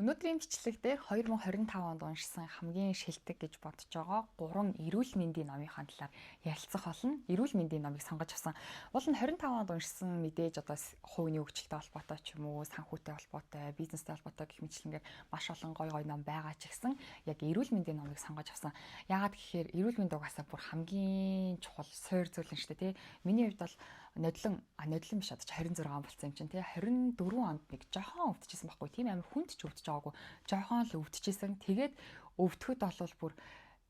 Өнөөдрийн бичлэг дээр 2025 онд уншсан хамгийн шилдэг гэж бодож байгаа 3 эрүүл мэндийн номынхаа талаар ярилцах болно. Эрүүл мэндийн номыг сонгож авсан. Уул нь 25 онд уншсан мэдээж одоо хувийн хөгжилтэй холбоотой ч юм уу, санхүүтэй холбоотой, бизнестэй холбоотой гэх мэтчилэнгээр маш олон гой гой ном байгаа ч гэсэн яг эрүүл мэндийн номыг сонгож авсан. Яагаад гэхээр эрүүл мэнд угаасаа бүр хамгийн чухал суур зүйл нь шүү дээ, тий. Миний хувьд бол нодлон биш одоо 26 он болсон юм чинь тий, 24 онд нэг жохон өвдөжсэн байхгүй, тийм амар хүнд ч өвдөж байгаагүй, жохон л өвдөжсэн. Тэгээд өвдөхөд болвол бүр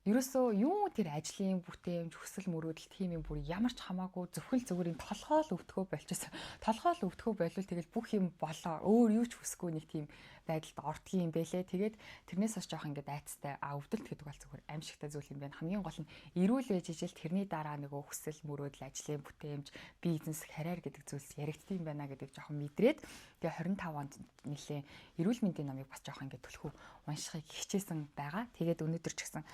ерөөсөө юу тэр ажлын бүтээмж, хүсэл мөрөөдөл тийм юм бүр ямар ч хамаагүй, зөвхөн зүгээр юм толгой л өвдөхөө болчихсон. Толгой л өвдөхөө болвол тэгэл бүх юм болоо. Өөр юу ч хүсэхгүй нэг тийм байдалд ордгийн юм бэлээ. Тэгээд тэрнээс хойш жоох ингээд айцтай. Өвдөлт гэдэг бол зүгээр аимшигтай зүйл юм байна. Хамгийн гол нь эрүүл байж ижил тэрний дараа нөгөө хүсэл мөрөөдөл, ажлын бүтээмж, бизнес, карьер гэдэг зүйлс яригддаг юм байна гэдэг жоохон мэдрээд тэгээ 25 онд нэлээ эрүүл мэндийн номыг бас жоохон ингээд түлхүү уншихыг хичээсэн байгаа. Тэгээд өнөөдөр ч гэсэн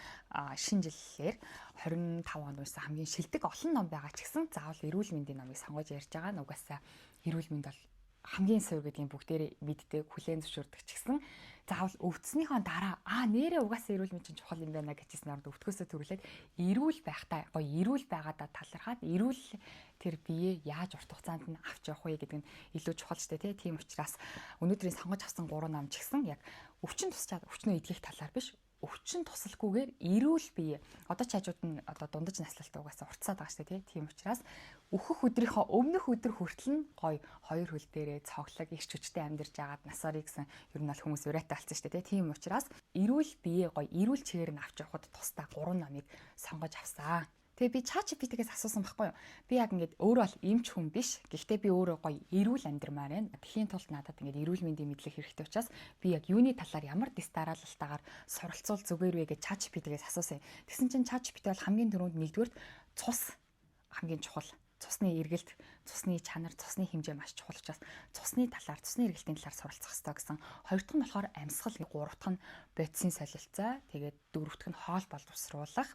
шинэ жилээр 25 онд уншсан хамгийн шилдэг олон ном байгаа ч гэсэн заавал эрүүл мэндийн номыг сонгож ярьж байгаа нь угаасаа эрүүл мэнд бол хамгийн суур гэдгийг бүгдээрээ мэддэг, хүлээн зөвшөөрдөг ч гэсэн заавал өвдснийхөө дараа нэрээ угаасаа эрүүл мэнд чинь чухал юм байна гэжсэн орд өвдөхөөсөө төрүүлээд эрүүл байхтай гоё эрүүл байгаадаа талархаад эрүүл тэр бие яаж урт хугацаанд нь авч явах вэ гэдэг нь илүү чухал ч тийм. Тийм учраас өнөөдрийн сонгож авсан 3 ном ч гэсэн яг өвчин тусчаад өвчнөө эдгэх талаар биш, өвчин тусалгүйгээр эрүүл бие. Одоо ч хажууд нь одоо дундаж наслалт угаасаа уртсаад байгаа шүү дээ, тийм учраас өөхөх өдрийнхөө өмнөх өдөр хүртэл нь гоё хоёр хөл дээрээ цоглог ирч хүчтэй амьдарч агаад насаарыг гэсэн ер нь бол хүмүүс урайтай болсон шүү дээ, тийм учраас эрүүл бие гоё эрүүл чигээр нь авч явахад тусдаа 3 номыг сонгож авсан. Тэгээ би ChatGPT-гээс асуусан байхгүй юу? Би яг ингээд өөрөө бол эмч хүн биш. Гэхдээ би өөрөө гоё эрүүл амьдрмаар байна. Тэхийн тулд надад ингээд эрүүл мэндийн мэдлэг хэрэгтэй учраас би яг юуны талаар ямар дэс дараалалтаагаар суралцвал зүгээр вэ гэж ChatGPT-гээс асуусан. Тэгсэн чинь ChatGPT бол хамгийн түрүүнд нэгдүгээрт цус хамгийн чухал. Цусны эргэлт, цусны чанар, цусны хэмжээ маш чухал учраас цусны талаар, цусны эргэлтийн талаар суралцах хэрэгтэй гэсэн. Хоёр дахь нь болохоор амьсгал, гурав дахь нь бодисын солилцоо, тэгээд дөрөв дэх нь хоол боловсруулах,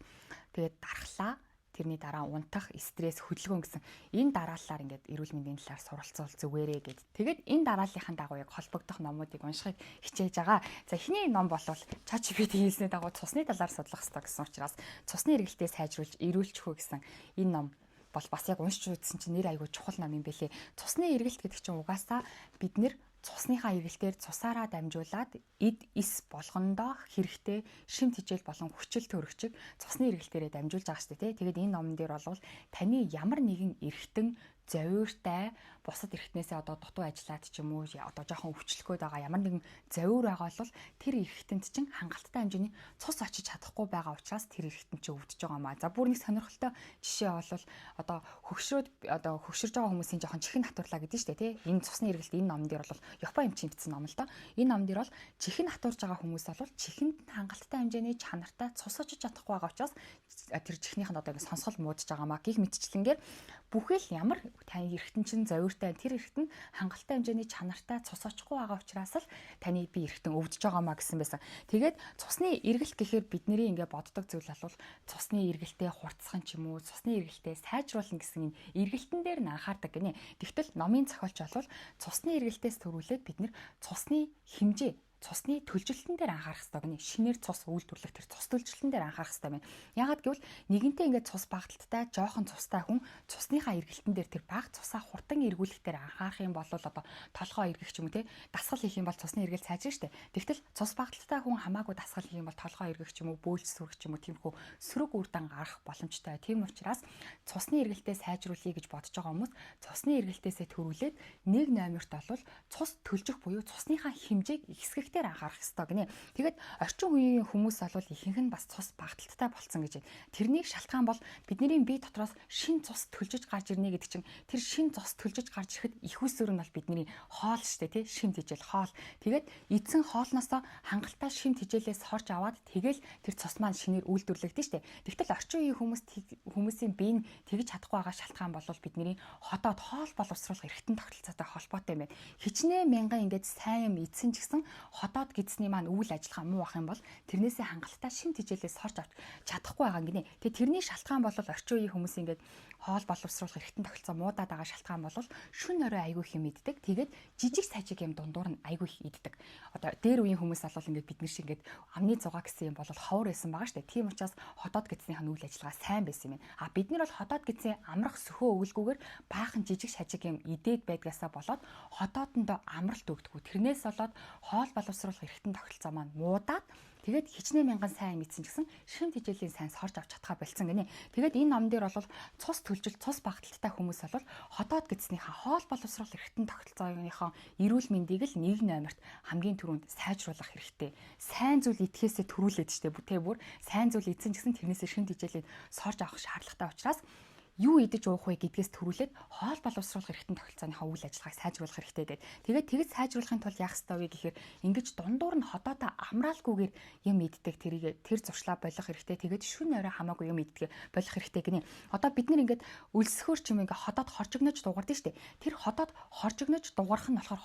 тэгээд дархлаа, тэрний дараа унтах, стресс, хөдөлгөөн гэсэн энэ дарааллаар ингээд эрүүл мэндийн талаар суралцвал зүгээрээ гэд. Тэгээд энэ дарааллынхаа дагуу яг холбогдох номуудыг уншихыг хичээж байгаа. За, эхний ном болвол ChatGPT хэлсний дагуу цусны талаар судлах хэрэгтэй гэсэн учраас цусны эргэлтээ сайжруулж эрүүлчих үү гэсэн энэ ном бол бас яг уншиж үзсэн чинь нэр айгүй чухал ном юм бэлээ. Цусны эргэлт гэдэг чинь угаасаа бид нэр цусныхаа эргэлтээр цусаараа дамжуулаад эд эс болгондоо хэрэгтэй шим тэжээл болон хүчил төрөгчийг цусны эргэлтээрээ дамжуулж байгаа шүү дээ. Тэгээд энэ номон дээр бол таны ямар нэгэн эргэтэн зовиуртай бусад эргэтнээсээ одоо дутуу ажиллаад ч юм уу, одоо жоохон өвчлөх гээд байгаа ямар нэгэн зовиур байгаа бол тэр эргэтэнд чинь хангалттай хэмжээний цус очиж чадахгүй байгаа учраас тэр эргэтэн чинь өвдөж байгаа юм а. За, бүр нэг сонирхолтой жишээ бол одоо хөгшрөөд одоо хөгшөрж байгаа хүмүүсийн жоохон чихэн хатуурлаа гэдэг нь шүү дээ, тий. Энэ цусны эргэлт энэ номон дээр бол Япон эмчийн бичсэн ном л доо. Энэ номон дээр бол чихэн хатуурж байгаа хүмүүс бол чихэнд хангалттай хэмжээний чанартай цус очиж чадахгүй байгаа учраас тэр чихнийх нь одоо ингэ сонсгол муудаж байгаа маа гих мэтчлэнгээр бүхэл ямар таны эргэтэн чинь зовиуртай тэр эргэтэн хангалттай хэмжээний чанартай цус очихгүй байгаа учраас л таны би эргэтэн өвдөж байгаа маа гэсэн байсан. Тэгээд цусны эргэлт гэхээр бидний ингээ боддог зүйл бол цусны эргэлтээ хурцсах ч юм уу, цусны эргэлтээ сайжруулна гэсэн энэ эргэлтэн дээр нь анхаардаг гинэ. Тэгтэл номын зохиолч бол цусны эргэлтээс төрүүлээд бид нэр цусны хэмжээ, цусны төлжилтэн дээр анхаарах хэрэгтэй гэнэ. Шинээр цус үйлдвэрлэх тэр цус төлжилтэн дээр анхаарах хэрэгтэй байна. Яагаад гэвэл нэгэнтээ ингээд цус багталттай, жоохон цустай хүн цусныхаа эргэлтэн дээр тэр бага цусаа хурдан эргүүлэх дээр анхаарах юм бол одоо толгой эргэх ч юм уу те, дасгал хийх юм бол цусны эргэлт сайжирна штэ. Тэгтэл цус багталттай хүн хамаагүй дасгал хийх юм бол толгой эргэх ч юм уу, бөөлж сүрэх ч юм уу, тиймэрхүү сөрөг үр дан гарах боломжтой. Тийм учраас цусны эргэлтээ сайжруулъя гэж бодож байгаа хүмүүс цусны эргэлтээсээ төрүүлээд нэг номерт бол цус төлжих буюу цусныхаа хэмжээг ихсгэх дээр анхаарах ёстой гинэ. Тэгээд орчин үеийн хүмүүс бол ихэнх нь бас цус багталттай болцсон гэж байна. Тэрнийг шалтгаан бол бидний бие дотроос шин цус төлжиж гарч ирнэ гэдэг чинь тэр шин цус төлжиж гарч ирэхэд их усүр нь бол бидний хоол штэ тий, шим тэжээл хоол. Тэгээд эзэн хоолноосоо хангалттай шим тэжээлээс хорж аваад тэгэл тэр цус маань шинээр үйлдвэрлэгдэн штэ. Тэгтэл орчин үеийн хүмүүсийн бие нь тэгж чадахгүй байгаа шалтгаан бол бидний ходоод хоол боловсруулах эргэтэн тогтолцоотой холбоотой юм байна. Хичнээн мянган ингээд сайн юм идсэн ч гэсэн Ходоод гэдсний маань үйл ажиллагаа муу ах юм бол тэрнээсээ хангалттай шим тэжээлээ сорж авч чадахгүй байгаа гинэ. Тэгээ тэрний шалтгаан бол орчин үеийн хүмүүс ингээд хоол боловсруулах эргэтэн тогтолцоо муудаад байгаа шалтгаан бол шүн орой айгүй их юм иддэг. Тэгээд жижиг сажиг юм дундуур нь айгүй их иддэг. Одоо дээр үеийн хүмүүс бол ингээд бид нар шиг ингээд амны зугаа гэсэн юм бол ховор байсан байгаа шүү дээ. Тийм учраас ходоод гэдснийх нь үйл ажиллагаа сайн байсан юм байна. А бид нар бол ходоод гэдсээ амрах сөхөө өгөлгүйгээр баахан жижиг шажиг юм идээд байдгаасаа болоод ходоодондоо амралт өгдөггүй. Тэрнээс болоод хоол боловсруулах эргэтэн тогтолцоо маань муудаад тэгээд хичнээн мянган сайн юм идсэн ч гэсэн шим тэжээлийн сайн сорж авч чадхаа болцсон гинэ. Тэгээд энэ ном дээр бол цус төлжил, цус багталттай хүмүүс бол ходоод гэдснийхаа хоол боловсруул эргэтэн тогтолцооныхоо эрүүл мэндийг л нэг номерт хамгийн түрүүнд сайжруулах хэрэгтэй. Сайн зүйл идэхээсээ төрүүлээд штэ тэ бүр сайн зүйл идсэн ч гэсэн тэрнээсээ шим тэжээлийг сорж авах шаардлагатай учраас юу идэж уух вэ гэдгээс төрүүлээд хоол боловсруулах эргэтэн тогтолцооныхоо үйл ажиллагааг сайжруулах хэрэгтэй гэдэг. Тэгээд тэгж сайжруулахын тулд яах ёстой вэ гэхээр ингэж дундуур нь ходоодоо амраалгүйгээр юм иддэг тэрийг тэр зуршлаа болох хэрэгтэй. Тэгээд шүн орой хамаагүй юм иддэг болох хэрэгтэй гинэ. Одоо бид нар ингээд өлсөхөр ч юм ингээд ходоод хоржигнож дугардаг штэ. Тэр ходоод хоржигнож дугарах нь болохоор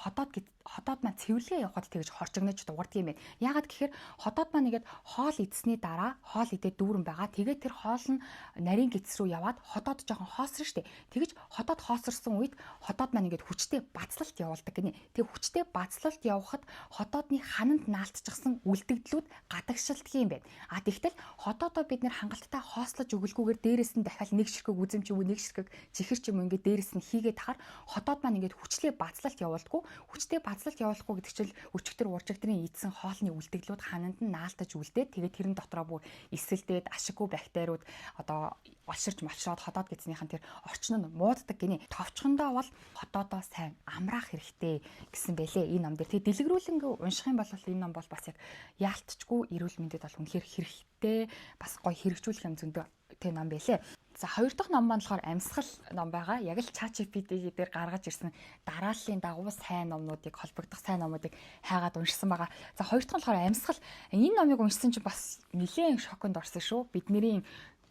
ходоод маань цэвэрлэгээ явахад тэгж хоржигнож дугардаг юм байна. Яагаад гэхээр ходоод маань ингээд хоол идсэний дараа хоол идээд дүүрэн байгаа. Тэгээд тэр хоол нь нарийн гидс рүү яваад ходоод жоохон хоосрон штэ. Тэгэж ходоод хоосорсон үед ходоод маань ингээд хүчтэй бацлалт явуулдаг гинэ. Тэг хүчтэй бацлалт явахад ходоодны хананд наалтчихсан үлдэгдлүүд гадагшилдаг юм байна. А тэгтэл ходоодоо бид нэр хангалттай хоослож өгөлгүйгээр дээрэс нь дахиад нэг ширхэг үзэм ч юм уу нэг ширхэг чихэр ч юм уу ингээд дээрэс нь хийгээд тахаар ходоод маань ингээд хүчлээ бацлалт явуулдаггүй. Хүчтэй бацлалт явуулахгүй гэдэг чинь өчигдөр уржигдрын идсэн хоолны үлдэгдлүүд хананд нь наалтаж үлдээд тэгээд тэрэн дотроо бүр эсэлдээд ашиггүй бактериуд одоо олширч молшроод ходоод гэдснийхэн тэр орчин нь мууддаг гинэ. Товчхондоо бол ходоодоо сайн амраах хэрэгтэй гэсэн бэлээ энэ ном дээр. Тэгээ дэлгэрүүлэнгээ унших юм бол энэ ном бол бас яг яалтчгүй эрүүл мэндэд бол үнэхээр хэрэгтэй бас гоё хэрэгжүүлэх юм зөндөө тэ ном бэлээ. За хоёр дахь ном маань болохоор амьсгал ном байгаа. Яг л ChatGPT дээр гаргаж ирсэн дарааллын дагуу сайн номнуудыг холбогдох сайн номуудыг хайгаад уншсан байгаа. За хоёр дахь нь болохоор амьсгал. Энэ номыг уншсан чинь бас нэлээд шоконд орсон шүү. Бидний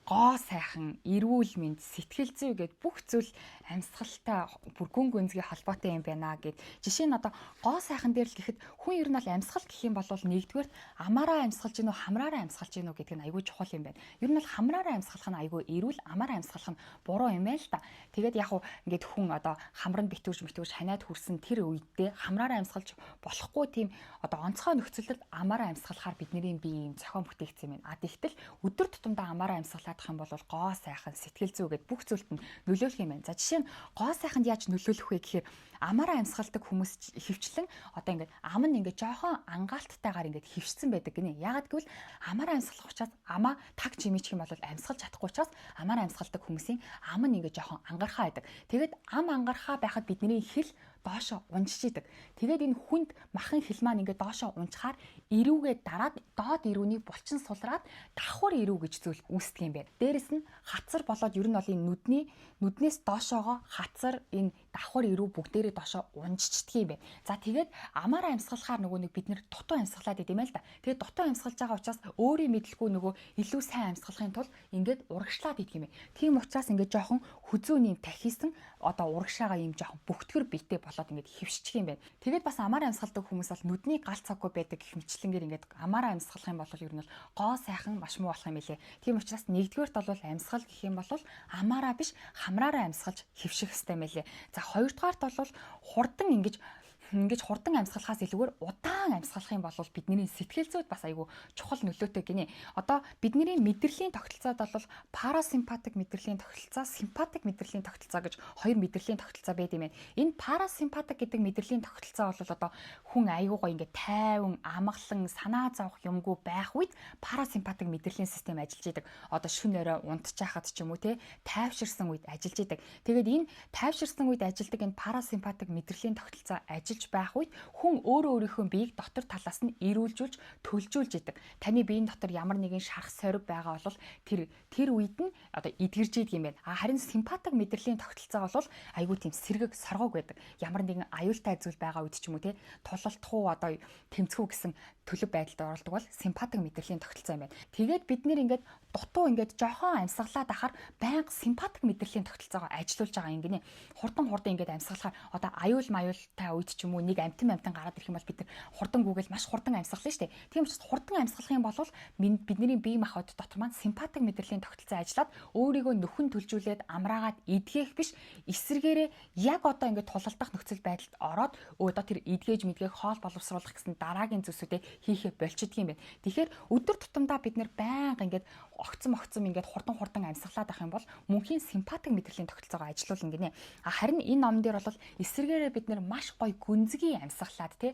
гоо сайхан, эрүүл мэнд, сэтгэл зүй гэд бүх зүйл амьсгалтай бүр гүн гүнзгий холбоотой юм байна гэд. Жишээ нь одоо гоо сайхан дээр л гэхэд хүн ер нь бол амьсгал гэх юм бол нэгдүгээрт амаараа амьсгалж гинүү хамраараа амьсгалж гинүү гэдэг нь айгүй чухал юм байна. Ер нь бол хамраараа амьсгалах нь айгүй эрүүл, амаараа амьсгалах нь буруу юм байна л та. Тэгээд яг хуу ингээд хүн одоо хамранд битүүрж ханиад хүрсэн тэр үедээ хамраараа амьсгалж болохгүй тийм одоо онцгой нөхцөлөд амаараа амьсгалахаар бидний бие юм зохион бүтээгдсэн юм байна. А тэгтэл өдөр тутамдаа амаараа амьсгалаад юм бол гоо сайхан, сэтгэл зүй гэд бүх зүйлд нь нөлөөлөх юм байна. За жишээ нь гоо сайханд яаж нөлөөлөх вэ гэхээр амаараа амьсгалдаг хүмүүс хөвчлэн одоо ингээд ам нь ингээд жоохон ангаалттайгаар ингээд хөвшсөн байдаг гинэ. Яагаад гэвэл амаараа амьсгалах учраас амаа таг чимээчих юм бол амьсгалж чадахгүй учраас амаараа амьсгалдаг хүмүүсийн ам нь ингээд жоохон ангархаа байдаг. Тэгээд ам ангархаа байхад бидний хэл доошо унжиж идэг. Тэгээд энэ хүнд махан хэл маань ингээд доошо унжихаар эрүүгээ дараад доод эрүүний булчин сулраад давхар эрүү гэж зүйл үүсдэг юм байна. Дээрэс нь хацар болоод ер нь бол энэ нүднээс доошоогоо хацар энэ давхар эрүү бүгдээрээ доошо унжчихдаг юм байна. За тэгээд амаараа амьсгалахаар нөгөө нэг бид нэр дутуу амьсгалаад идэм байл та. Тэгээд дутуу амьсгалж байгаа учраас өөрийн мэдлгүй нөгөө илүү сайн амьсгалахын тулд ингээд урагшлаад идэх юм байна. Тийм учраас ингээд жоохон хүзүүний юм тахисан одоо урагшаага юм жоохон бөхтгөр биетэй болоод ингээд хөвшчих юм байна. Тэгээд бас амаараа амьсгалдаг хүмүүс бол нүдний гал цаггүй байдаг гэх мэтлэнгээр ингээд амаараа амьсгалах юм бол ер нь бол гоо сайхан маш муу болох юм билээ. Тийм учраас нэгдүгээрт бол амьсгал гэх юм бол амаараа биш хамраараа амьсгалж хөвших хэрэгтэй юм билээ. За хоёрдугаарт бол хурдан ингэж хурдан амьсгалахаас илүүгээр удаан амьсгалах юм бол бидний сэтгэл зүйд бас айгүй чухал нөлөөтэй гинэ. Одоо бидний мэдрэлийн тогтолцоод бол парасимпатик мэдрэлийн тогтолцоо, симпатик мэдрэлийн тогтолцоо гэж хоёр мэдрэлийн тогтолцоо байд юм байна. Энэ парасимпатик гэдэг мэдрэлийн тогтолцоо бол одоо хүн айгүй гоё ингээд тайван, амгалан, санаа зовох юмгүй байх үед парасимпатик мэдрэлийн систем ажиллаж идэг. Одоо шүн орой унтчихад ч юм уу те тайвширсан үед ажиллаж идэг. Тэгээд энэ тайвширсан үед ажилладаг энэ парасимпатик мэдрэлийн тогтолцоо ажиллаж байх үед хүн өөрөө өөрийнхөө биеийг дотор талаас нь эрүүлжүүлж, төлжүүлж идэг. Таны биеийн дотор ямар нэгэн шарх сорив байгаа бол тэр үед нь одоо эдгэрж идэг юм байна. А харин симпатик мэдрэлийн тогтолцоо бол айгүй тийм сэргэг соргоог байдаг. Ямар нэгэн аюултай зүйл байгаа үед ч юм уу те тулалдах уу одоо тэмцэх үү гэсэн төлөв байдалд оролдог бол симпатик мэдрэлийн тогтолцоо юм байна. Тэгээд бид нэр ингээд дутуу ингээд жоохон амьсгалаад ахаар байнга симпатик мэдрэлийн тогтолцоогоо ажилуулж байгаа юм гинэ. Хурдан ингээд амьсгалахаар одоо аюул маюултай үед ч ч юм уу нэг амтан гараад ирэх юм бол бид нар хурдан гүгэл маш хурдан амьсгална шүү дээ. Тийм учраас хурдан амьсгалах юм бол бидний бие махбод дотор маань симпатик мэдрэлийн тогтолцоо ажиллаад өөрийгөө нөхөн төлжүүлээд амраагаад эдгээх биш, эсрэгээрээ яг одоо ингээд тулалдах нөхцөл байдалд ороод одоо тэр эдгэж мэдгээх, хоол боловсруулах гэсэн дараагийн зүйлсүүдээ хийхээ болчдөг юм байна. Тэгэхээр өдөр тутамдаа бид нэр байнга ингээд огцом ингээд хурдан амьсгалаад байх юм бол мөнхийн симпатик мэдрэлийн тогтолцоогоо ажилуулна гинэ. А харин энэ ном дээр бол эсрэгээрээ бид нэр маш гоё гүнзгий амьсгалаад тий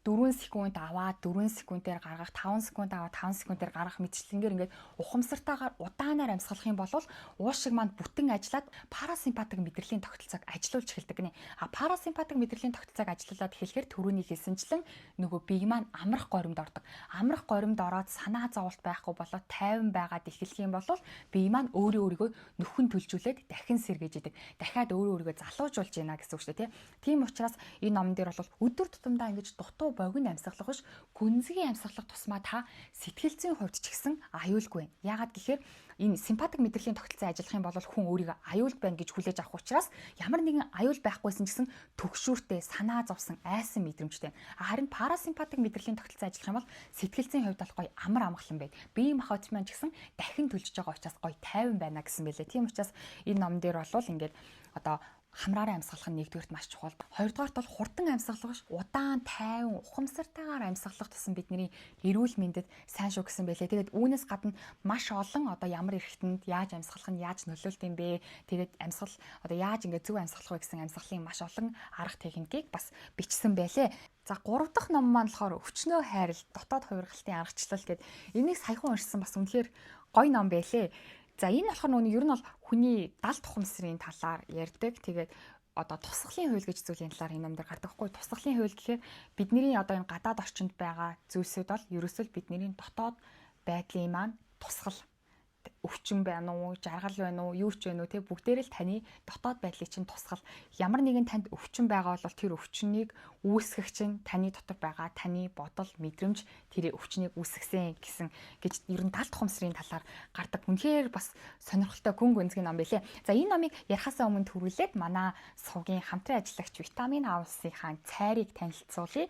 4 секунд аваад 4 секундээр гаргах, 5 секунд аваад 5 секундээр гаргах мэтчлэнгээр ингээд ухамсартайгаар удаанаар амьсгалах юм бол уушиг маань бүтэн ажиллаад парасимпатик мэдрэлийн тогтолцоог ажилуулж эхэлдэг гинэ. А парасимпатик мэдрэлийн тогтолцоог ажилуулад эхлэхээр түрүүний хэлсэнчлэн нөгөө бие маань амрах горимд ордог. Амрах горимд ороод санаа зовлт байхгүй болоод тайван байгаад эхлэх юм бол бие маань өөрөө өөрийгөө нөхөн төлжүүлээд дахин сэргээж идэг. Дахиад өөрөө өөрийгөө залуужуулж байна гэсэн үг шүү дээ, тий. Тийм учраас энэ номон дээр бол өдөр тутамдаа ингэж дутуу богино амьсгалах биш, гүнзгий амьсгалах тусмаа та сэтгэл зүйн хувьд ч гэсэн аюулгүй байна. Яагаад гэхээр энэ симпатик мэдрэлийн тогтолцоо ажиллах юм бол хүн өөрийгөө аюулд байна гэж хүлээж авах учраас ямар нэгэн аюул байхгүйсэн гэсэн төгшүүртэй, санаа зовсон, айсан мэдрэмжтэй. Харин парасимпатик мэдрэлийн тогтолцоо ажиллах юм бол сэтгэл зүйн хувьд бол гоё амар амгалан байд. Бие махбод маань ч гэсэн дахин төлжиж байгаа учраас гоё тайван байна гэсэн мэлээ. Тийм учраас энэ ном дээр бол ингээд одоо хамраараа амьсгалах нь нэгдүгээрт маш чухал. Хоёрдугаарт бол хурдан амьсгалах биш, удаан, тайван, ухамсартайгаар амьсгалах тусам бидний эрүүл мэндэд сайн шүү гэсэн байлээ. Тэгээд үүнээс гадна маш олон одоо ямар эрхтэнд яаж амьсгалах нь яаж нөлөөлт юм бэ? Тэгээд амьсгал одоо яаж ингээд зөв амьсгалах вэ гэсэн амьсгалын маш олон арга техникийг бас бичсэн байлээ. За 3 дахь ном маань болохоор өвчнөө хайрал, дотоод хувиргалтын аргачлал гэд энийг саяхан уншсан, бас үнэхээр гоё ном байлээ. За энэ болохоор нөгөө ер нь бол хүний далд ухамсарын талаар ярьдаг. Тэгээд одоо тусгалын хууль гэж зүйлийн талаар энэ ном дээр гардаг хгүй. Тусгалын хууль гэхээр бидний одоо энэ гадаад орчинд байгаа зүйлсүүд бол ерөөсөө бидний дотоод байдлын маань тусгал, өвчин байна уу, жаргал байна уу, юу ч байна уу, те бүгдээр л таны дотоод байдлыг чинь тусгал. Ямар нэгэн танд өвчин байгаа бол тэр өвчнийг үүсгэх чинь таны дотор байгаа таны бодол, мэдрэмж тэр өвчнийг үүсгэсэн гэсэн гэж ер нь далд ухамсарын талаар гардаг. Үнэхээр бас сонирхолтой гүн гүнзгий ном байлээ. За энэ номыг ярихаасаа өмнө түрүүлээд манай сувгийн хамтран ажиллагч Витамин Хаус-ийн цайрыг танилцуулъя.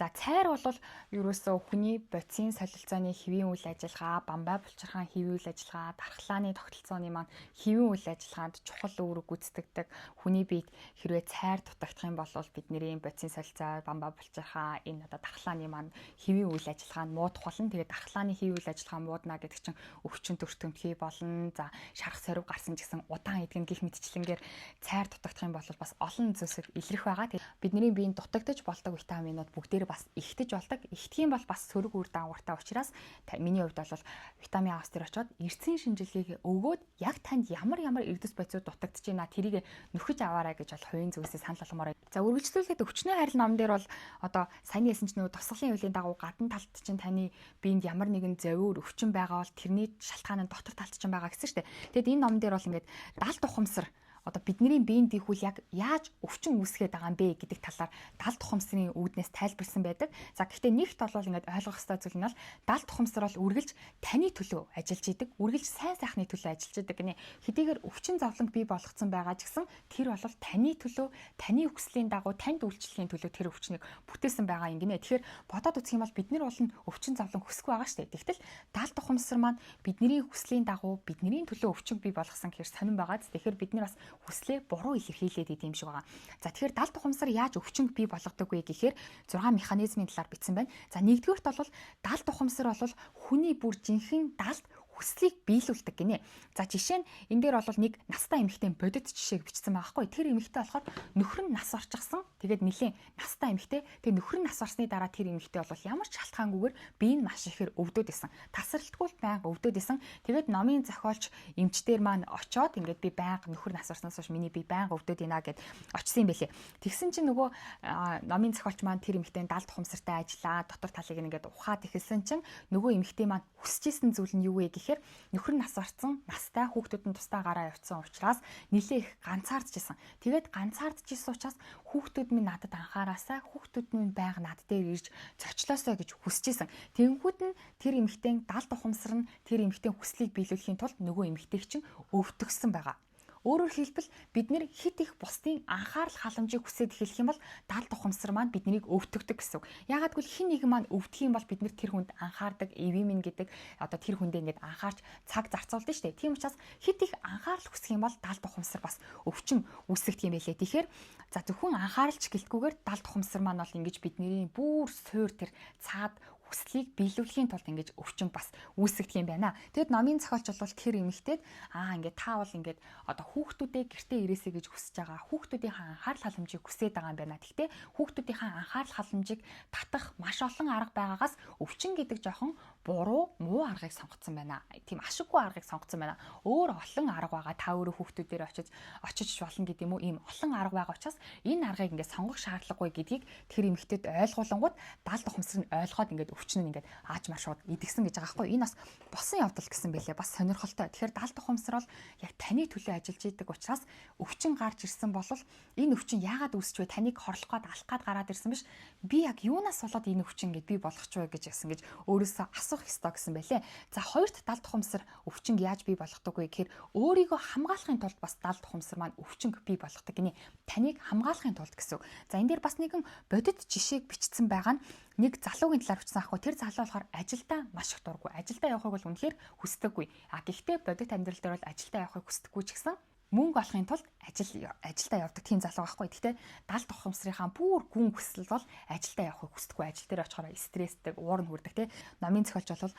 За цайр бол ерөөсөө хүний бодисын солилцооны хэвийн үйл ажиллагаа, бамбай булчирхаан хэвийн үйл ажиллагаа, дархлааны тогтолцооны маань хэвийн үйл ажиллагаанд чухал үүрэг гүйцэтгэдэг. Хүний биед хэрвээ цайр дутагдах юм бол бидний бодисын солилцоо, бамбай булчирхаа, энэ одоо дархлааны маань хэвийн үйл ажиллагаа нь муудах болно. Тэгээд дархлааны хэвийн үйл ажиллагаа муудна гэдэг чинь өвчин төртөмтгий болно. За шарах сорив гарсан ч гэсэн удаан идгэн гих мэтчлэнгээр цайр дутагдах юм бол бас олон зүйлсүүд илрэх байгаа. Тэгээд бидний биеийн дутагдаж болдог витаминууд бүгдээр бас ихтэж болдог. Ихтэх юм бол бас сөрөг үр дагавартай учраас миний хувьд бол Витамин Хаус дээр очиод эрдэсийн шинжилгээг өгөөд яг танд ямар ямар эрдэс бодисууд дутагдж байна тэрийг нөхөж аваарай гэж бол хувийн зүгээс санал болгомоор. За үргэлжлүүлээд өвчнөө хайрал ном дээр бол одоо саяны хэлсэн чинь нөгөө тусгалын хуулийн дагуу гадна талд чинь таны биед ямар нэгэн зовиур өвчин байгаа бол тэрний шалтгаан нь дотор талд чинь байгаа гэсэн шүү дээ. Тэгэд энэ ном дээр бол ингээд далд ухамсар одоо бидний биеийн дийлхүүл яг яаж өвчин үүсгээд байгаа юм бэ гэдэг талаар далд ухамсарын үүднээс тайлбарлсан байдаг. За гэхдээ нэгт бол ингээд ойлгох ёстой зүйл нь бол далд ухамсар бол үргэлж таны төлөө ажиллаж идэг, үргэлж сайн сайхны төлөө ажиллаж идэг гинэ. Хэдийгээр өвчин зовлонг бий болгоцсон байгаа ч гэсэн тэр бол таны төлөө, таны хүслийн дагуу, танд үйлчлэхийн төлөө тэр өвчнийг бүтээсэн байгаа юм гинэ. Тэгэхээр бодоод үзэх юм бол бид нар бол өвчин зовлон хүсэхгүй байгаа шүү дээ. Тэгтэл далд ухамсар маань бидний хүслийн дагуу, бидний төлөө өвчин бий болгосон гэхээр сонирн байгаа. Тэгэхээр бид нар бас хүслээ буруу илэрхийлээд идэм шиг байгаа. За тэгэхээр далд ухамсар яаж өвчнөд бий болгодог вэ гэхээр 6 механизмын талаар бичсэн байна. За нэгдүгээрт бол далд ухамсар бол хүний бүр жинхэнэ далд хүслийг биелүүлдэг гинэ. За жишээ нь энэ дээр бол нэг настай эмэгтэй бодит жишээг бичсэн байгаа хгүй. Тэр эмэгтэй болохоор нөхөр нь нас орчихсон. Тэгээд нэлээд настай эмэгтэй. Тэгээд нөхөр нь нас орсны дараа тэр эмэгтэй бол ямар ч шалтгаангүйгээр бие нь маш ихээр өвдөд исэн. Тасралтгүй байнга өвдөд исэн. Тэгээд номын зохиолч эмчдэр маань очоод ингээд би байнга нөхөр нас орсноос хойш миний бие байнга өвдөд ийна гэд очсон юм бэлээ. Тэгсэн чинь нөгөө номын зохиолч маань тэр эмэгтэй далд ухамсартай ажиллаа. Дотор талыг ингээд ухаад эхэлсэн чинь нөгөө эмэгтэй маань хүсэж исэн зүйл нь юу вэ гэхээр нөхөр нь нас орсон, настай хүүхдүүд нь тусдаа гараа явцсан учраас нилээ их ганцаардчихсан. Тэгээд ганцаардчихсан учраас хүүхдүүд минь надад анхаараасаа, хүүхдүүд минь байнга над дээр ирж зочлоосоо гэж хүсэж исэн. Тэнгүүд нь тэр эмэгтэй далд ухамсар нь тэр эмэгтэй хүслийг биелүүлэхийн тулд нөгөө эмэгтэйг чинь өвтгөсөн байгаа. Өөрөөр хэлбэл бид нэр хит их бусдын анхаарал халамжийг хүсээд эхлэх юм бол далд ухамсар маань биднийг өвтгдөг гэсэн үг. Яагаад гэвэл хин нэгэн маань өвдөх юм бол бид нэр тэр хүнд анхаардаг, эвийн минь гэдэг одоо тэр хүндээ ингээд анхаарч цаг зарцуулдаг шүү дээ. Тийм учраас хит их анхаарал хүсэх юм бол далд ухамсар бас өвчин үүсгэх юм байлээ. Тэгэхээр за зөвхөн анхааралч гэлтгүүгээр далд ухамсар маань бол ингэж бидний бүр суур тэр цаад хүслийг биелүүлэхийн тулд ингэж өвчин бас үүсгдэг юм байна. Тэгэд номын зохиолч бол тэр эмэгтэйд ингээд та бол ингээд одоо хүүхдүүдээ гэртээ ирээсэй гэж хүсэж байгаа. Хүүхдүүдийнхээ анхаарал халамжийг хүсээд байгаа юм байна. Гэхдээ хүүхдүүдийнхээ анхаарал халамжийг татах маш олон арга байгаагаас өвчин гэдэг жоохон буруу муу аргыг сонгоцсон байна. Тийм ашиггүй аргыг сонгоцсон байна. Өөр олон арга байгаа. Та өөрөө хүүхдүүдээр очиж болно гэдэг юм уу? Ийм олон арга байгаа учраас энэ аргыг ингээд сонгох шаардлагагүй гэдгийг тэр эмэгтэйд ойлгуулангууд далд ухамсар нь ойлгоод ингээд өвчин нь ингээд аажмаар шууд идэгсэн гэж байгаа байхгүй. Энэ бас босон явдал гэсэн бэлээ. Бас сонирхолтой. Тэгэхээр далд ухамсар бол яг таны төлөө ажиллаж идэг учраас өвчин гарч ирсэн бол энэ өвчин яагаад үүсч вэ? Таныг хорлох гад алах гад гараад ирсэн биш. Би яг юунаас болоод энэ өвчин ингээд бий болгоч вэ гэж ясан гэж өөрөөсөө асуух ёстой гэсэн бэлээ. За хоёрт далд ухамсар өвчинг яаж бий болгодог вэ гэхээр өөрийгөө хамгаалахын тулд бас далд ухамсар маань өвчинг бий болгодог гинэ. Таныг хамгаалахын тулд гэсэн үг. За энэ дээр бас нэгэн бодит жишээг бичсэн байгаа нь нэг залуугийн талаар бичсэн аахгүй. Тэр залуу болохоор ажилдаа маш их дургүй. Ажилдаа явахыг бол үнэхээр хүсдэггүй. А гэхдээ бодит амьдрал дээр бол ажилдаа явахыг хүсдэггүй ч гэсэн мөнгө олохын тулд ажилдаа явдаг тийм залуу байхгүй. Гэхдээ далд ухамсарынхаа бүр гүн хүсэл бол ажилдаа явахыг хүсдэггүй. Ажил дээр очихороо стресстэй, уур нь хүрдэг тий. Номын зохиолч бол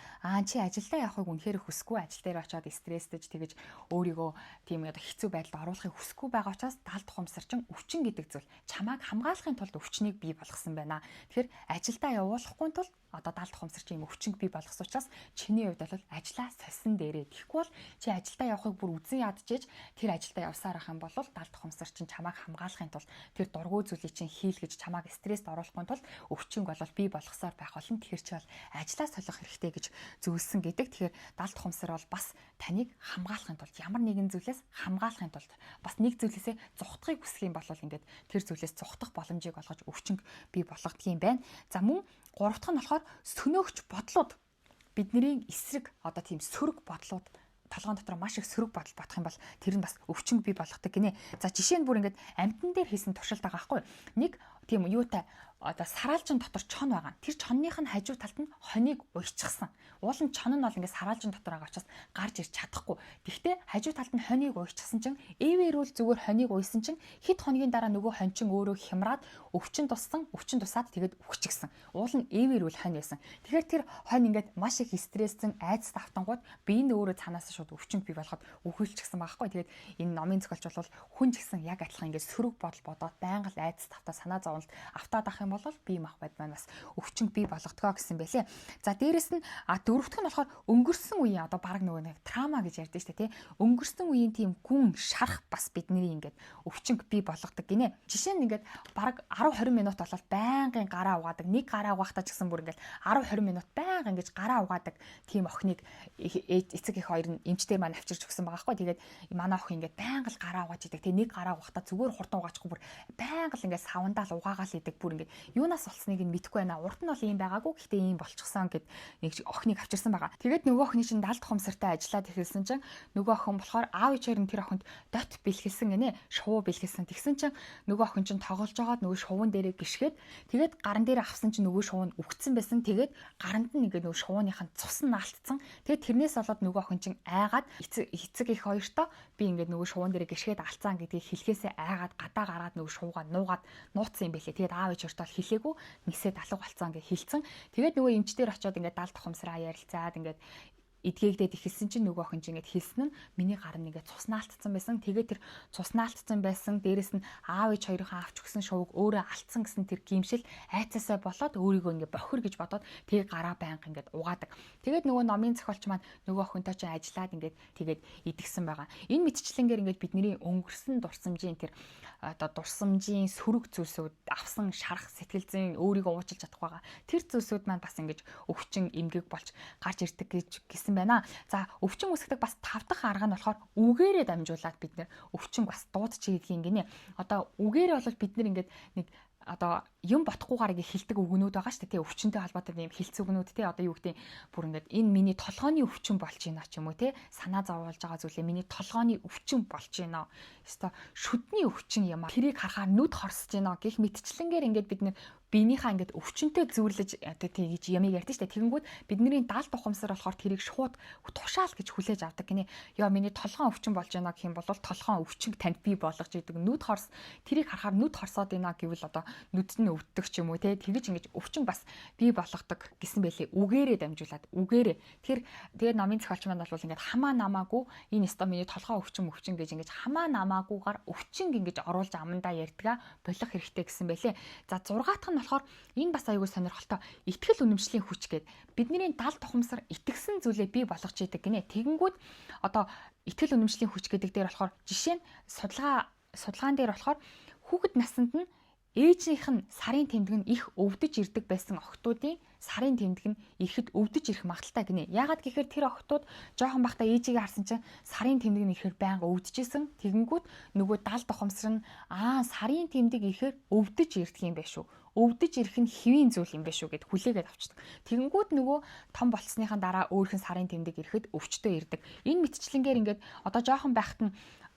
чи ажилдаа явахыг үнэхээр хүсэхгүй, ажил дээр очиод стрессдэж тэгэж өөрийгөө тийм одоо хэцүү байдалд оруулахыг хүсэхгүй байгаа учраас далд ухамсар чинь өвчин гэдэг зүйл чамааг хамгаалахын тулд өвчнийг бий болгосон байна. Тэгэхээр ажилдаа явуулахгүй тул одоо далд ухамсар чинь юм өвчнөг бий болгосон учраас чиний хувьд бол ажлаа сольсон дээрээ. Тэгэхгүй бол чи ажилдаа явахыг бүр үзэн ядчихэж тэр ажилдаа явсаар ах юм бол далд ухамсар чинь чамааг хамгаалахын тулд тэр дургүй зүйлийг чинь хийл гэж чамааг стресст оруулахгүй тул өвчнөг бол бий болгосоор байх болно. Тэгэхээр чи бол ажлаа солих хэрэгтэй гэж зөвлөсөн гэдэг. Тэгэхээр далд ухамсар бол бас таныг хамгаалахын тулд ямар нэгэн зүйлээс хамгаалахын тулд бас нэг зүйлээсээ зугтахыг хүсэх юм бол ингээд тэр зүйлээс зугтах боломжийг олгож өвчнөг бий болгодог юм байна. За мөн гурав дахь нь болохоор сөнөөгч бодлууд бидний эсрэг одоо тийм сөрөг бодлууд толгоон дотор маш их сөрөг бодол бодох юм бол тэр нь бас өвчин бий болгодог гинэ. За жишээ нь бүр ингээд амьтан дээр хийсэн туршилт байгаа байхгүй. Нэг тийм юутай одоо сараалжин дотор чон байгаа. Тэр чонных нь хажуу талд нь хоныг уйчихсан. Уул нь чон нь бол ингээд сараалжин дотор байгаа учраас гарч ирч чадахгүй. Тэгвэл хажуу талд нь хоныг уйчихсан чинь эвэрүүл зүгээр хоныг уйсан чинь хэд хоногийн дараа нөгөө хон чинь өөрөө хямраад өвчин туссан, өвчин тусаад тэгээд үхчихсэн. Уул нь эвэрүүл хонь байсан. Тэгэхээр тэр хонь ингээд маш их стресссэн, айдас автангууд бие нь өөрөө цаанаас шууд өвчин бий болгоод үхэлчихсэн байхгүй. Тэгээд энэ номын зохиолч бол хүн ч гэсэн яг адилхан ингээд сөрөг бодол бодоод байнга л айдас автаа санаа зовлон автаад ах юм бол бие махбод маань бас өвчин бий болгодгоо гэсэн байлээ. За дээрэс нь дөрөвдөх нь болохоор өнгөрсөн үеийн одоо баг нөгөө нэг трама гэж ярьдэн шүү дээ тий. Өнгөрсөн үеийн тийм гүн шарах бас бидний ингээд өвчин бий болгодог гинэ. Жишээ нь ингээд баг 10 20 минут болол байнгын гараа угаадаг. Нэг гараа угаахтаа ч гэсэн бүр ингээд 10 20 минут байнга ингэж гараа угаадаг тийм охиныг эцэг их хоёр нь эмчтэр маань авчирч өгсөн байгаа хгүй. Тэгээд манай охин ингээд байнга л гараа угааж идэг. Тэгээ нэг гараа угаахтаа зүгээр хурдан угаачихгүй бүр байнга л ингээд савандаа л угаагаал идэг. Бүр ингээд юунаас болсныг нь мэдэхгүй байна. Урд нь бол ийм байгаагүй. Гэхдээ ийм болчихсон гэд нэг охиныг авчирсан байгаа. Тэгээд нөгөө охины чинь далд ухамсартай ажиллаад эхэлсэн чинь нөгөө охин болохоор аав ээжээр нь тэр охинд дот бэлгэлсэн гинэ. Шувуу бэлгэлсэн. Тэгсэн чинь нөгөө охин чинь тоглож байгаад нөгөө шувуун дээрээ гიშгээд тэгээд гаран дээр авсан чинь нөгөө шувуу нь үхсэн байсан. Тэгээд гаранд нь ингээд нөгөө шувууных нь цус нь алдсан. Тэгээд тэрнээс болоод нөгөө охин чинь айгаад эцэг их хоёртоо би ингээд нөгөө шувуун дээрээ гიშгээд алцсан гэдгийг хэлхээсээ айгаад гадаа гараад нөгөө шувуугаа нуугаад нууцсан юм бэлээ. Тэгээд аав ээж хоёртоо хэлээгүй нисээд алга болцсон гэж хэлсэн. Тэгээд нөгөө эмчдэр очиод ингээд далд ухамсараа ярилцаад ингээд эдгээгдээд эхэлсэн чинь нөгөө охин чинь ингээд хэлсэн нь миний гар нь ингээд цуснаалтцсан байсан. Тэгээд тэр цуснаалтцсан байсан. Дээрэс нь аав ээж хоёрынхаа авч өгсөн шувууг өөрөө алдсан гэсэн тэр гимшил айцаасаа болоод өөрийгөө ингээд бохир гэж бодоод тэгээ гараа байнга ингээд угаадаг. Тэгээд нөгөө номын зохиолч маань нөгөө охинтой чинь ажиллаад ингээд тэгээд идэгсэн байгаа. Энэ мэтчлэнгээр ингээд бидний өнгөрсөн дурсамжийн тэр одоо дурсамжийн сөрөг зүйлсүүд авсан шарах сэтгэл зүйн өөрийгөө уучлах чадахгүй байгаа. Тэр зүйлсүүд маань бас ингэж өвчин эмгэг болж гарч ирдэг гэж гэсэн байна. За өвчин үүсгэдэг бас тав дахь арга нь болохоор үгээрээ дамжуулаад бид нэр өвчин бас дуудчих гэдгийг гинэ. Одоо үгээрээ бол бид нэр ингээд нэг одоо юм ботхгүйгээр ингээ хилдэг үгнүүд байгаа шүү дээ. Тэ өвчнөд холбоотой ийм хилцэн үгнүүд те одоо юу гэдэг бүр ингээд энэ миний толгойн өвчин болж байна ч юм уу те санаа зовоолж байгаа зүйлээ миний толгойн өвчин болж байна. Ёстой шүдний өвчин юм а. Тэрийг харахаар нүд хорсож байна гэх мэтчлэнгээр ингээд бид нэр биенийхээ ингээд өвчнөд зүйрлэж одоо тэгж ямыг ярьдэн штэ. Тэгэнгүүт бидний даалт ухамсар болохоор тэрийг шууд тушаал гэж хүлээж авдаг гинэ. Йоо миний толгоон өвчин болж байна гэх юм бол толгоон өвчин танд бий болгож идэг. Нүд хорс тэрийг харахаар нүд хорсоод байна гэвэл одоо нүд нь өвддөг ч юм уу те. Тэгэж ингэж өвчин бас бий болгодог гэсэн байлээ. Үгээрээ дамжуулаад үгээрээ. Тэгэхээр тэгээд номын зохиолч маань бол ингээд хамаа намаагүй энэ өстой миний толгоон өвчин өвчин гэж ингэж хамаа намаагүйгаар өвчин ингэж оруулж амандаа ярьдгаа болох хэрэгтэй гэсэн байлээ. За 6 дахь нь болохоор энэ бас аюул сонирхолтой итгэл үнэмшлийн хүч гээд бидний дал тухамсар итгэсэн зүйлээ бий болгож идэг гинэ. Тэгэнгүүт одоо итгэл үнэмшлийн хүч гэдэг дээр болохоор жишээ нь судалгаан дээр болохоор хүүхэд наснд нь ээжийнх нь сарын тэмдэг нь их өвдөж ирдэг байсан охтуудын сарын тэмдэг нь ирэхэд өвдөж ирэх магадaltaй гинэ. Яагаад гэхээр тэр охтууд жоохон байхдаа ээжигээ харсан чинь сарын тэмдэг нь ирэхээр байнга өвдөжсэн. Тэгэнгүүт нөгөө дал тухамсар нь аа сарын тэмдэг ирэхээр өвдөж ирдэг юм байна шүү. Өвдөж ирэх нь хэвийн зүйл юм байна шүү гэд хүлээгээд авчдаг. Тэгэнгүүт нөгөө том болцсныхаа дараа өөрхөн сарын тэмдэг ирэхэд өвчтөө ирдэг. Энэ мэтчлэнгээр ингээд одоо жоохон байхад нь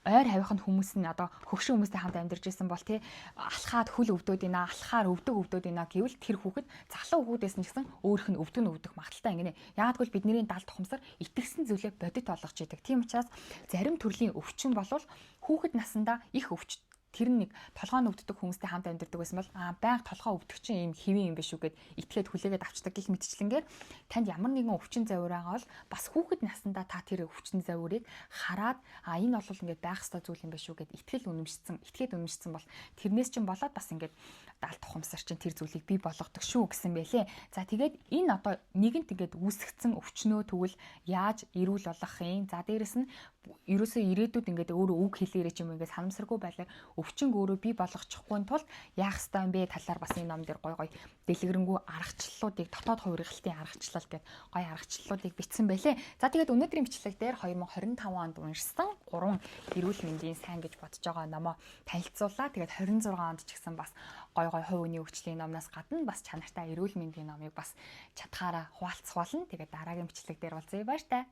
ойр хавийнхын хүмүүс нь одоо хөгшин хүмүүстэй хамт амьдарч исэн бол тий алхаад хөл өвдөөд ийна, алхахаар өвдөг өвдөөд ийна гэвэл тэр хүүхэд залуу хүүхдээс нь ч гэсэн өөрөх нь өвдөг нь өвдөх магадaltaй ингэнэ. Яагаад гэвэл бидний дал тухамсар итгэсэн зүйлээ бодит болгож идэг. Тийм учраас зарим төрлийн өвчин болвол хүүхэд насндаа их өвч тэр нэг толгой нь өвддөг хүмүүстэй хамт амьдардаг байсан бол аа байнга толгой өвдөх чинь ийм хэвийн юм биш үү гэд итгээд хүлээгээд авчдаг гих мэтчлэнгээр танд ямар нэгэн өвчин завир байгаа бол бас хүүхэд насндаа та тэр өвчин завирыг хараад аа энэ бол ингээд байх ёстой зүйл юм биш үү гэд итгэл үнэмшсэн, итгээд үнэмшсэн бол тэрнээс чинь болоод бас ингээд даалт тухамсар чинь тэр зүйлийг бий болгодог шүү гэсэн байлээ. За тэгээд энэ одоо нэгэнт ингээд үүсгэсэн өвчнөө тэгвэл яаж эрүүл болгох юм? За дээрэс нь ерөөсөө ирээдүйд ингээд өөрөө үг хэлээрэй ч юм ингээд санамсаргүй байлаар өвчин өөрөө бий болгочихгүй тулд яах ёстой юм бэ талаар бас энэ ном дээр гой гой дэлгэрэнгүй аргачлалуудыг дотоод хувиргалтын аргачлал гэдэг гой аргачлалуудыг бичсэн байлээ. За тэгээд өнөөдрийн бичлэг дээр 2025 онд уншсан 3 эрүүл мэндийн сайн гэж бодож байгаа номоо танилцууллаа. Тэгээд 26 онд ч гэсэн бас гой гой хувь хүний хөгжлийн номноос гадна бас чанартай эрүүл мэндийн номыг бас чадхаараа хуваалцах болно. Тэгээд дараагийн бичлэг дээр уулзъя. Баяртай.